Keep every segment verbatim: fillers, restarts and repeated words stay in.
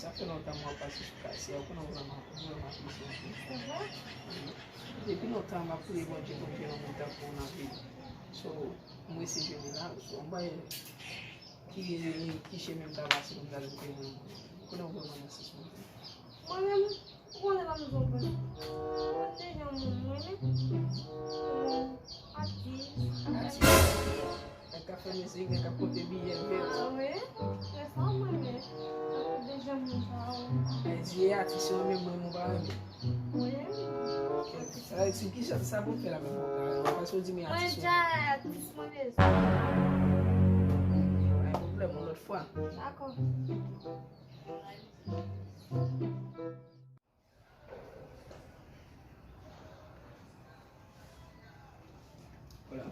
Sa fè lontan mwen ap pase sou kay sa, ou konnen ou vrèman, ou vrèman apresye anpil. Se vre? Depi lontan m ap priye Bondye pou m jwenn yon moun tankou w nan vi m. So, m resi jwenn ou la, so, m pa wè ki, ki chemen m ta pase pou m ta rive jwenn ou. Ou konnen ou vrèman nan sans mwen. Mwen menm, ou konnen nan mizon mwen. Mwen te jan moun mwen, men. Atis. Atis. Nèg k ap fè mizik, nèg k ap pote biyè vèt. Ah wi, se sa mwen men. Sa fè deja moun sa yo. Men di e atis yo renmen mwen, mwen pa renmen. Wi. Ok. Sa, sou ki sa, sa pou m fè la menm mwen pa renmen. Paske w di men atis mwen. Mwen deja atis mwen bezwen. Pa gen pwoblèm, yon lòt fwa. Dakò. Hola.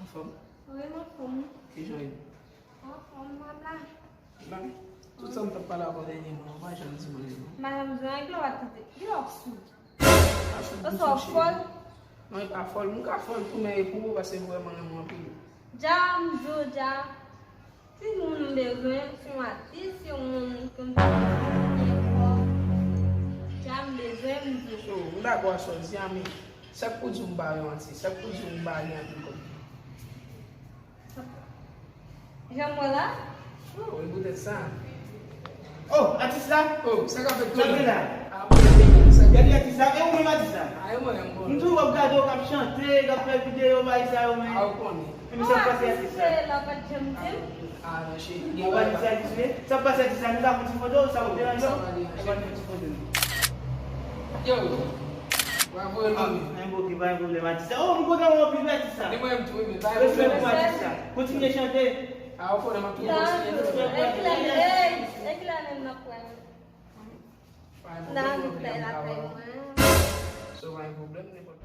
Anfòm? Wi, m anfòm. Kijan w ye? Anfòm, m ap la. La? Tout sa m t ap pale avè w dènyèman, ou pa janm di mwen li non. Madanm Zwen, ki lè w pa tande? Ki lè w ap sou? Oswa w fòl? Non, e pa fòl. M ka fòl tou, men e pou ou, paske m vrèman renmen w anpil. Dja, m di w, dja. Si moun m bezwen, se yon atis, se yon moun ki konn fè byen fò. Dja m bezwen, m di w. So, m dakò ak sa w di a, men sa k pou di w m pa yon atis? Sa k pou di w m pa gen anpil kòb? Jan m wè la? Oh, e poutèt sa. Oh, atis la? Oh, sa k ap fèt? Sa k gen la? Ah, mwen, sa k gen? Gade atis la, e ou menm atis la? Ah, e mwen menm, bon. M tou w ap gade w k ap chante, k ap fè videyo, bagay sa yo, men. Ah, ou konnen. Epi sa k pase atis la? Ah, non, cheri. Ou pa di se atis li ye? Sa k pase atis la, nou ka fè ti foto, sa p ap deranje w? Sa pa deranje. Yo, w ap voye l ban mwen. Ah, men bon, ok, pa gen pwoblèm, atis la. Oh, m kontan w anpil, wi, atis la. Li mwen menm tou, wi, men pa gen pwoblèm. Respè pou atis la. Kontinye chante. Ah, ou konnen m ap toujou kontinye chante. E kilè, e kilè menm n ap wè? Nan ritay lakay mwen. So, pa gen pwoblèm, nenpòt.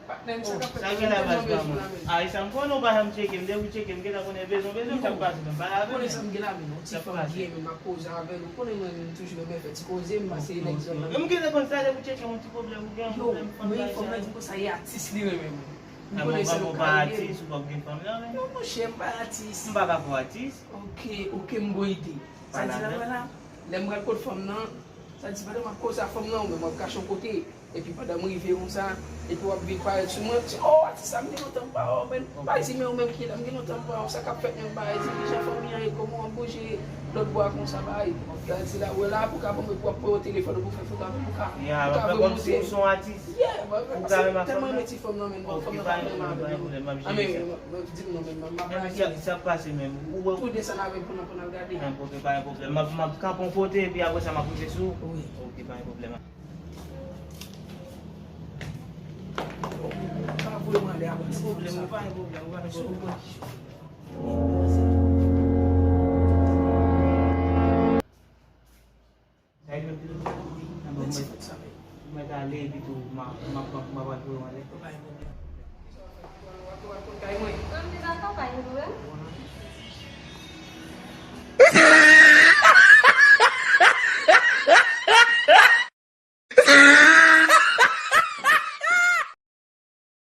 Patnè m, sa k ap fèt? Sa gen la, baz pa mwen. A, e sa m konnen w pa janm tcheke m. Depi w tcheke m, gentan konnen bezwen, bezwen, sa k pase menm? Pale avè m. Konnen sa m gen la, men non, ti fanm byen, men m ap koze avè l. Ou konnen mwen menm toujou renmen fè ti koze, m pase nèg zòn nan. Men m gentan konn sa, depi w tcheke m, yon ti pwoblèm, ou gen yon pwoblèm fanm la. Fanm nan di konsa, e atis li renmen mwen. M konnen se nou ka ye. Atis, ou p ap gen fanm nan, men. Non, monchè, m pa atis. M pa ka fè w atis. Ok, ok, m gon ide. Sa di la, la, lè m pral kot fanm nan, sa di pandan m ap koze ak fanm nan, ou menm w ap kache yon kote. Epi pandan m rive konsa, epi w ap vin parèt sou mwen, w ap di, "Oh, atis sa, m gen lontan m pa wè w, men." Bagay di, "Men ou menm ki la, m gen lontan m pa wè w, sa k ap fèt menm?" Bagay di, "Kijan fanmi an ye, kòman w ap bouje lòt bò a konsa?" Bagay, bagay di la, wè la, pou ka ban mwen, pou w ap pran yon telefòn, pou fè foto avè m, pou ka, pou ka voye monte. Yeah, m ap fè kòmsi ou se yon atis. Yeah, mwen, se tèlman renmen ti fanm nan, men, fanm nan pa renmen m avè l. A, men, mwen, mwen di m non, men, mwen, mwen pa renmen. Sa, sa k pase menm? Ou wè. Tou desann avè l pou n, pou n al gade. Pa gen pwoblèm, pa gen pwoblèm. M ap, m ap kanpe yon kote, epi apre sa, m ap rive sou ou. Wi. Ok, pa gen pwoblèm. Pa voye m ale avans. Pa gen pwoblèm, pa gen pwoblèm, pa gen pwoblèm. Sa e menm ki nou di, nan bon, mwen, mwen ta ale, epi tou, m a, m a, m a, m a pral voye w anlè.